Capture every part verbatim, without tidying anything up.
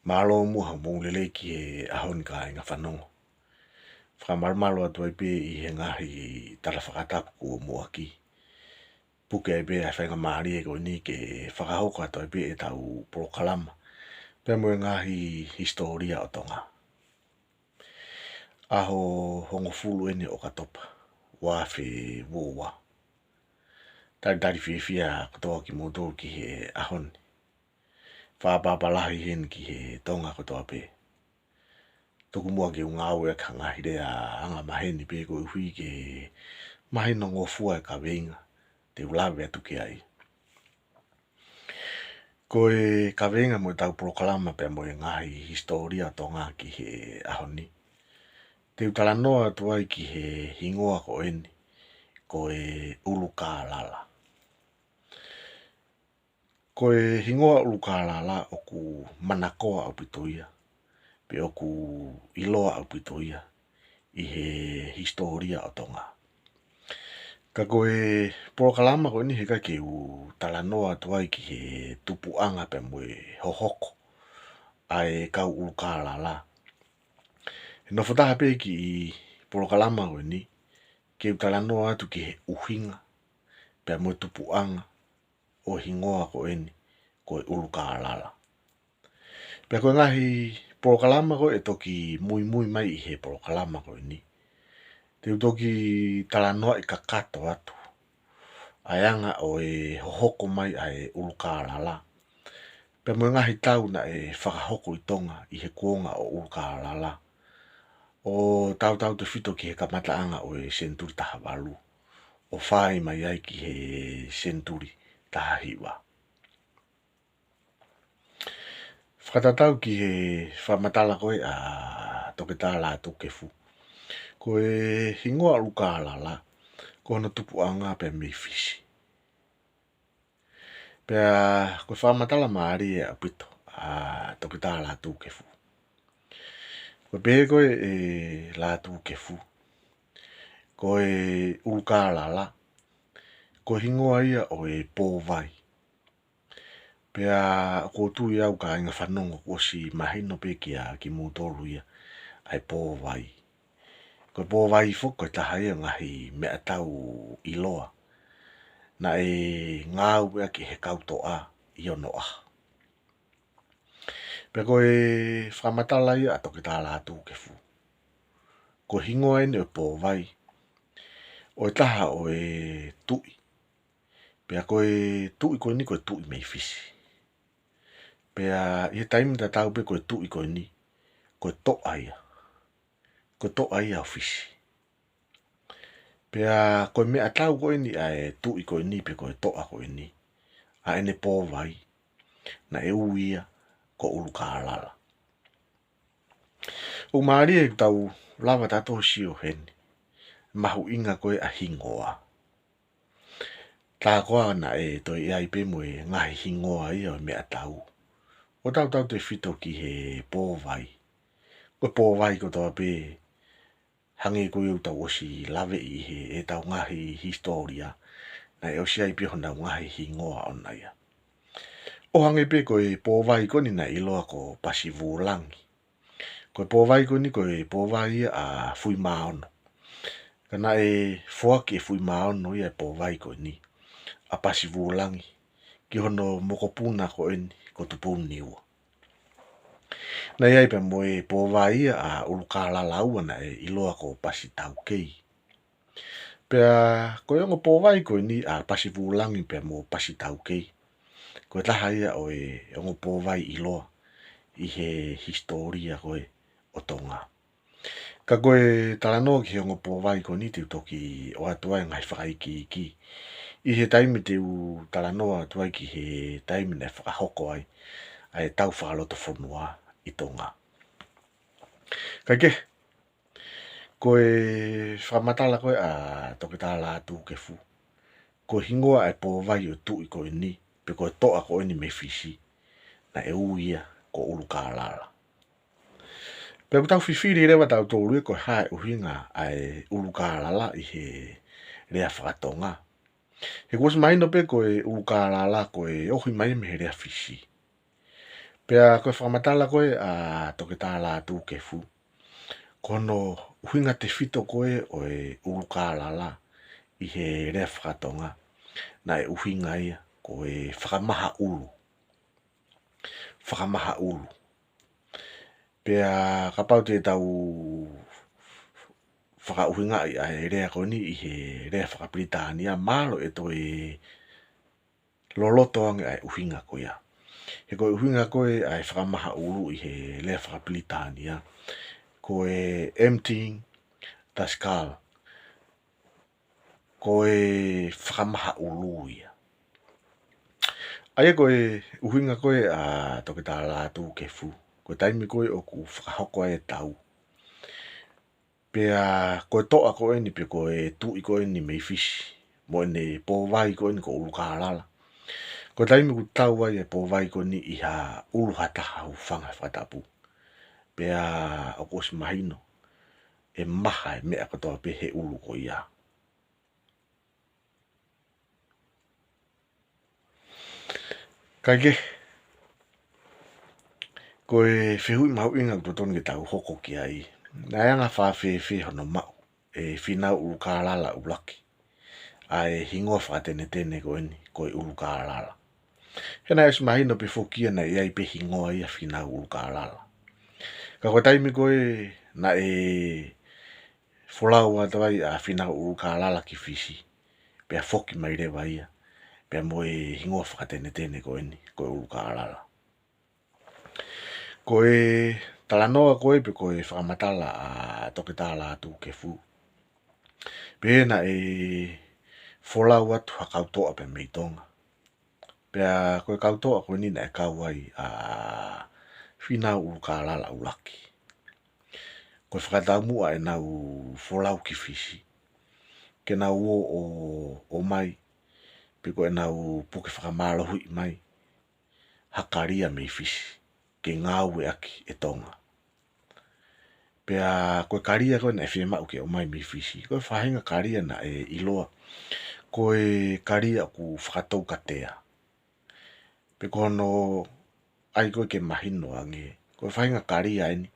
Mālō muʻa hoʻomou lelei ki he ʻaho ni kāinga fanongo. Fakamalumalu atu ai pē ʻi he ngaahi tala fakatapu kuo muʻaki. Puke ai pē ʻa e faingamālie ko eni ke fakahoko atu ai pē ʻetau polokalama pea mo e ngaahi hisitōlia ʻo Tonga. ʻAho hongofulu eni ʻo ʻOkatopa, ua afe ua ua. Talitali fiefia kotoa kimoutolu ki he ʻaho ni. Fakaʻapaʻapa lahi heni ki he Tonga kotoa pē. Tuku muʻa ke u ngāueʻaki ha ngaahi lea angamaheni pē koeʻuhi ke mahinongofua e kaveinga te u lave atu ki ai. Ko e kaveinga mo ʻetau polokalama pea mo e ngaahi hisitōlia ʻo Tonga ki he ʻaho ni, te u talanoa atu ai ki he hingoa ko eni, ko e ʻUlukālala. Ko e hingoa ʻUlukālala ʻoku manakoa ʻaupito ia, pe ʻoku ʻiloa ʻaupito ia ʻi he hisitōlia ʻo Tonga. Ka ko e polokalama ko eni heʻikai ke u talanoa atu ai ki he tupuʻanga pea mo e hohoko ʻa e kau ʻUlukālala. He nofo taha pē kiʻi polokalama ko eni ke u talanoa atu ki he ʻuhinga pea mo e tupuʻanga ʻo e hingoa ko eni, ko e ʻUlukālala. Pea ko e ngaahi polokalama ko ē ʻe toki muimui mai ʻi he polokalama ko eni, te u toki talanoaʻi kakato atu ʻa e anga ʻo e hohoko mai ʻa e ʻUlukālala pea mo e ngaahi tau naʻe fakahoko ʻi Tonga ʻi he kuonga ʻo ʻUlukālala, ʻo tautautefito ki he kamataʻanga ʻo e senituli taha valu ʻo fai mai ai ki he senituli taha hiva. Fakatatau ki he fakamatala ko ē ʻa Toketā Lātūkefu, ko e hingoa ʻUlukālala ko hono tupuʻanga pē mei Fisi. Pea ko e fakamatala mālie ʻaupito ʻa Toketā Lātūkefu. Ko e pehē ko ē ʻe Lātūkefu, ko e ʻUlukālala ko e hingoa ia ʻo e pōvai. Pea ʻoku ou tui au kāinga fanongo kuo ʻosi mahino pē kia kimoutolu ia ʻa e pōvai. Ko e pōvai foki ko e taha ia e ngaahi meʻatau ʻiloa naʻe ngāueʻaki ʻe he kau toʻa ʻi onoʻaho. Pea ko e fakamatala ia ʻa Toketā Lātūkefu, ko e hingoa eni ʻo e pōvai ʻo e taha ʻo e tuʻi. Pea ko e tuʻi ko eni ko e tuʻi mei Fisi. Pea ʻi he taimi tatau pē ko e tuʻi ko eni ko e toʻa ia. Ko e toʻa ia ʻo Fisi. Pea ko e meʻatau ko eni ʻa e tuʻi ko eni pe ko e toʻa ko eni, ʻa ʻene pōvai, naʻe ui ia ko ʻUlukālala. ʻOku mālie ʻetau lava tautolu ʻo sio heni mahuʻinga ko ē ʻa e hingoa. Tā koā naʻe toe ʻi ai pē mo e ngaahi hingoa ia ʻo e meʻatau, ʻo tautautefito ki he pōvai. Ko e pōvai kotoa pē, hangē ko ia ʻoku tau ʻosi laveʻi ʻi heʻetau ngaahi hisitōlia, naʻe ʻosi ʻi ai pē honau ngaahi hingoa ʻona ia. ʻO hangē pē ko e pōvai ko eni naʻe ʻiloa ko Pasivulangi. Ko e pōvai ko eni ko e pōvai ia ʻa Fuimaono. Ka naʻe foaki ʻe Fuimaono ia e pōvai ko eni ʻa Pasivulangi ki hono mokopuna ko eni ko Tupuniua. Naʻe ʻi ai pē mo e pōvai ia ʻa ʻUlukālala ua naʻe ʻiloa ko Pasitaukei. Pea ko e ongo pōvai ko eni ʻa Pasivulangi pea mo Pasitaukei, ko e taha ia ʻo e ongo pōvai ʻiloa ʻi he hisitōlia ko ē ʻo Tonga. Ka ko e talanoa ki he ongo pōvai ko eni te u toki ʻoatu ai e ngaahi fakaikiiki ʻi he taimi te u talanoa atu ai ki he taimi naʻe fakahoko ai ʻa e tau fakalotofonua ʻi Tonga. Kae kehe, ko e fakamatala ko ē ʻa Toketā Lātūkefu, ko e hingoa ʻa e pōvai ʻo e tuʻi ko eni, pe ko e toʻa ko eni mei Fisi, naʻe ui ia ko ʻUlukālala. Pea ʻoku tau fifili leva tautolu ia ko e hā e ʻuhinga ʻa e ʻUlukālala ʻi he lea fakatonga. He kuo ʻosi mahino pē ko e ʻUlukālala ko e ohi mai mei he lea Fisi. Pea ko e fakamatala ko ē ʻa Toketā Lātūkefu, ko hono ʻuhinga tefito ko ē ʻo e ʻulukālala ʻi he lea fakatonga, naʻe ʻuhinga ia ko e fakamaha ʻulu. Fakamaha ʻulu. Pea kapau te tau fakaʻuhingaʻi ʻa e lea ko eni ʻi he lea fakapilitānia, mālō ʻe toe loloto ange ʻa e ʻuhinga ko ia. He ko e ʻuhinga ko ē ʻa e fakamaha ʻulu ʻi he lea fakapilitānia, ko e emptying the skull, ko e fakamaha ʻulu ia. ʻA ia ko e ʻuhinga ko ē ʻa Toketā Lātūkefu, ko e taimi ko ē ʻoku fakahoko ai e tau, pea ko e toʻa ko eni pe ko e tuʻi ko eni mei Fisi, mo ʻene pōvai ko eni ko ʻUlukālala, ko e taimi ʻoku tau ai e pōvai ko eni ʻi ha ʻulu ha taha, hūfanga he fakatapu, pea ʻoku ʻosi mahino ʻe maha e meʻa kotoa pē he ʻulu ko ia. Kaikehe, ko e fehuʻi mahuʻinga ʻoku totonu ke tau hoko ki ai, naʻe anga fēfē hono maʻu ʻe Fīnau ʻUlukālala ʻUluaki ʻa e hingoa fakatenetene ko eni ko e ʻUlukālala? He naʻe ʻosi mahino pē foki ia naʻe ʻi ai pē hingoa ia Fīnau ʻUlukālala. Ka ko e taimi ko ē naʻe folau atu ai ʻa Fīnau ʻUlukālala ki Fisi, pea foki mai leva ia pea mo e hingoa fakatenetene ko eni ko e ʻUlukālala. Ko e talanoa ko ē pe ko e fakamatala ʻa Toketā Lātūkefu, pehē naʻe folau atu ha kau toʻa pē mei Tonga. Pea ko e kau toʻa ko eni naʻe kau ai ʻa Fīnau ʻUlukālala ʻUluaki. Ko e fakataumuʻa ʻenau folau ki Fisi, ke nau ō ʻo, ʻomai, pe ko ʻenau puke fakamālohiʻi mai ha kalia mei Fisi ke ngāueʻaki ʻe Tonga. Pea ko e kalia ko ē naʻe fiemaʻu ke ʻomai mei Fisi, ko e faʻahinga kalia naʻe ʻiloa ko e kalia ʻoku fakatoukatea. Pe ko hono ʻai ko ē ke mahino ange, ko e faʻahinga kalia eni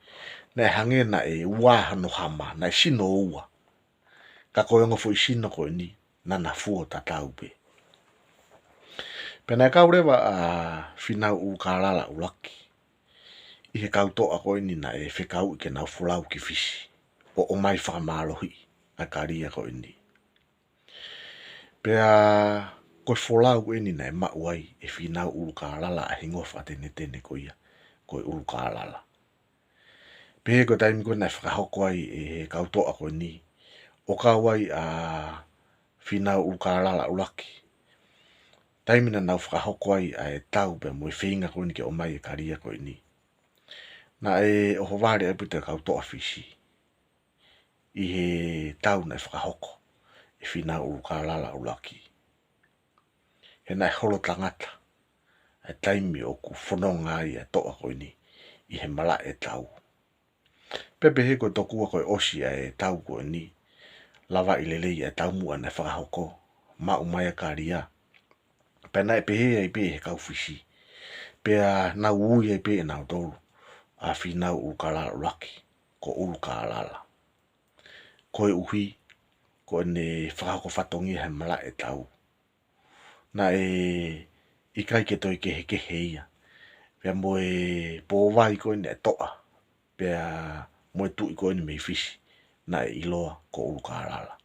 naʻe hangē naʻe ua hono hama, naʻe sino ua, ka ko e ongo foʻi sino ko eni naʻa na fuo tatau pē. Pea naʻe kau leva ʻa Fīnau ʻUlukālala ʻUluaki ʻi he kau toʻa ko eni naʻe fekauʻi ke nau folau ki Fisi ʻo ʻomai fakamālohiʻi ʻa e kalia ko eni. Pea ko e folau eni naʻe maʻu ai ʻe Fīnau ʻUlukālala ʻa e hingoa fakatenetene ko ia ko e ʻUlukālala. Pehē ko e taimi ko ē naʻe fakahoko ai ʻe he kau toʻa ko eni ʻo kau ai ʻa Fīnau ʻUlukālala ʻUluaki, taimi naʻa nau fakahoko ai ʻa e tau pea mo e feinga ko eni ke ʻomai e kalia ko eni, naʻe ʻohovale ʻaupito e kau toʻa Fisi ʻi he tau naʻe fakahoko ʻe Fīnau ʻUlukālala ʻUluaki. He naʻe holo tangata ʻa e taimi ʻoku fononga ai ʻa e toʻa ko eni ʻi he malaʻe tau. Pea pehē ko e tokua ko e ʻosi ʻa e tau ko eni, lavaʻi lelei ʻa e taumuʻa naʻe fakahoko, maʻu mai ʻa e kalia, pea naʻe pehē ai pē ʻe he kau Fisi, pea nau ui ai pē ʻe nautolu ʻa Fīnau ʻUlukālala ʻUluaki ko ʻUlukālala. Koeʻuhi ko ʻene fakahoko fatongia he malaʻe tau, naʻe ʻikai ke toe kehekehe ia pea mo e pōvai ko eni ʻa e toʻa, pea mo e tuʻi ko eni mei Fisi naʻe ʻiloa ko ʻUlukālala.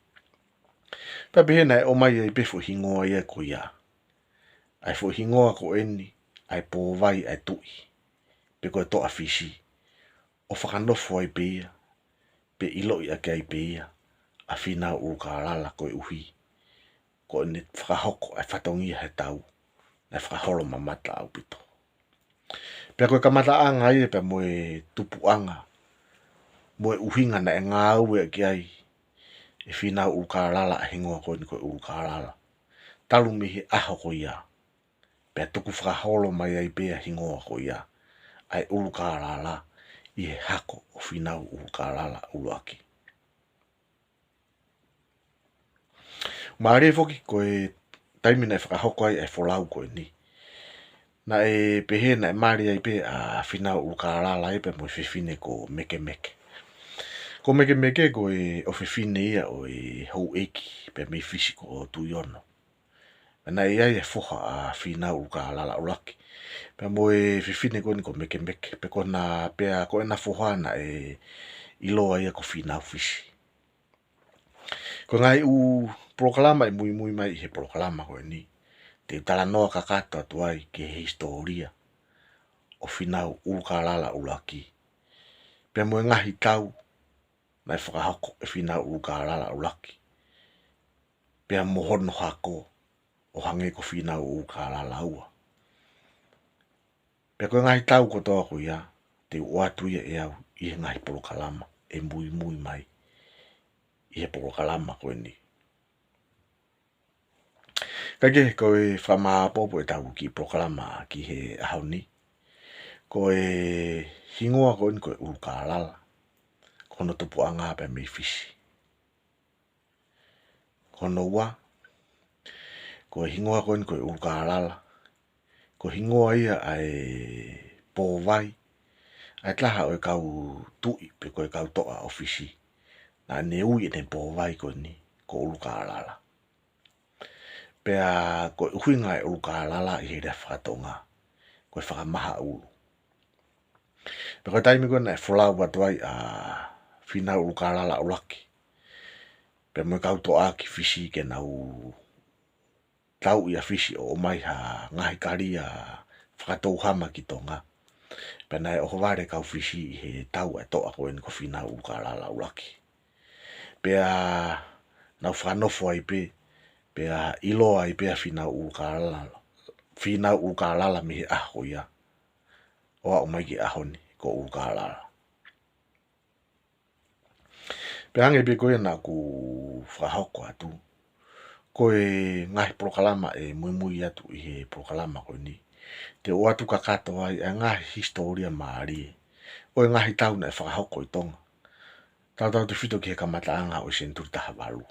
Pea pehē naʻe ʻomai ai pē foʻi hingoa ia ko ia, ʻa e foʻi hingoa ko eni ʻa e pōvai ʻa e tuʻi pe ko e toʻa Fisi, ʻo fakanofo ai pē ia, pe ʻiloʻi ʻaki ai pē ia ʻa Fīnau ʻUlukālala koeʻuhi ko ʻene fakahoko ʻa e fatongia he tau naʻe fakaholomamata ʻaupito. Pea ko e kamataʻanga ia pea mo e tupuʻanga mo e ʻuhinga naʻe ngāueʻaki ai ʻe Fīnau ʻUlukālala ʻa e hingoa ko eni ko e ʻUlukālala, talu mei he ʻaho ko ia, pea tuku fakaholo mai ai pē ʻa e hingoa ko ia ʻa e ʻUlukālala ʻi he hako ʻo Fīnau ʻUlukālala ʻUluaki. Mālie foki ko e taimi naʻe fakahoko ai ʻa e folau ko eni, Naʻe pehē naʻe mali ai pē ʻa Fīnau ʻUlukālala ia pea mo e fefine ko Mekemeke. Ko Mekemeke ko e ʻofefine ia ʻo e houʻeiki pea mei Fisi ko Tuʻiono. Pea naʻe ʻi ai e foha ʻa Fīnau ʻUlukālala ʻuluaki pea mo e fefine ko eni ko Mekemeke, pea ko ena, pea ko ena foha naʻe ʻiloa ia ko Fīnau Fisi. Ko e ngaahi ʻū polokalama ʻe muimui mai ʻi he polokalama ko eni, te u talanoa kakato atu ai ki he hisitōlia ʻo Fīnau ʻUlukālala ʻuluaki, pea mo e ngaahi tau naʻe fakahoko ʻe Fīnau ʻUlukālala ʻuluaki, pea mo hono hako ʻo hangē ko Fīnau ʻUlukālala ua. Pea ko e ngaahi tau kotoa ko ia, te u ʻoatu ia ʻe au ʻi he ngaahi polokalama ʻe muimui mai ʻi he polokalama ko eni. Kae kehe, ko e fakamāopoopo ʻetau kiʻi polokalama ki he ʻaho ni, ko e hingoa ko eni ko e ʻUlukālala, ko hono tupuʻanga pea mei Fisi. Ko hono ua, ko e hingoa ko eni ko e ʻUlukālala, ko e hingoa ia ʻa e pōvai ʻa e taha ʻo e kau tuʻi pe ko e kau toʻa ʻo Fisi, naʻa ne ui ʻene pōvai ko eni ko ʻUlukālala. Pea ko e ʻuhinga e ʻUlukālala ʻi he lea faka-Tonga, ko e fakamahaʻulu. Pea ko e taimi ko ē naʻe folau atu ai ʻa Fīnau ʻUlukālala ʻuluaki pea mo e kau toʻa ki Fisi ke nau tauʻi ʻa Fisi ʻo ʻomai ha ngaahi kalia fakatouhama ki Tonga, pea naʻe ʻohovale kau Fisi ʻi he tau ʻa e toʻa ko eni ko Fīnau ʻUlukālala ʻuluaki. Pea nau fakanofo ai pē, pea ʻiloa ai pē ʻa Fīnau ʻUlukālala, Fīnau ʻUlukālala mei he ʻaho ia ʻo aʻu mai ki he ʻaho ni ko ʻUlukālala. Pea hangē pē ko ia naʻa ku fakahoko atu, ko e ngaahi polokalama ʻe muimui atu ʻi he polokalama ko eni, te u ʻoatu kakato ai ʻa e ngaahi hisitōlia mālie ʻo e ngaahi tau naʻe fakahoko ʻi Tonga, tautautefito ki he kamataʻanga ʻo e senituli taha valu.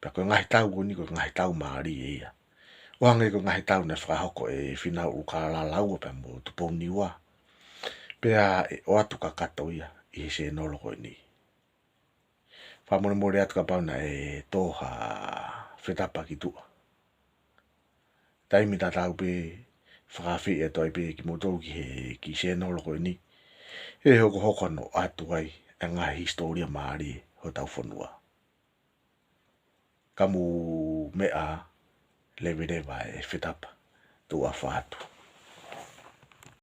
Pea ko e ngaahi tau ko eni ko e ngaahi tau mālie ia, ʻo hangē ko e ngaahi tau naʻe fakahoko ʻe Fīnau ʻUlukālala ua pea mo Tupouniua. Pea ʻe ʻoatu kakato ia ʻi he sēnolo ko eni. Fakamolemole atu kapau naʻe tō ha fetapa ki tuʻa. Taimi tatau pē fakaafeʻi atu ai pē kimoutolu ki he kiʻi sēnolo ko eni, he hokohoko hono ʻoatu ai ʻa e ngaahi hisitōlia mālie hotau fonua. Ka mou meʻa, leveleva e fetapa, tuʻa ʻofa atu.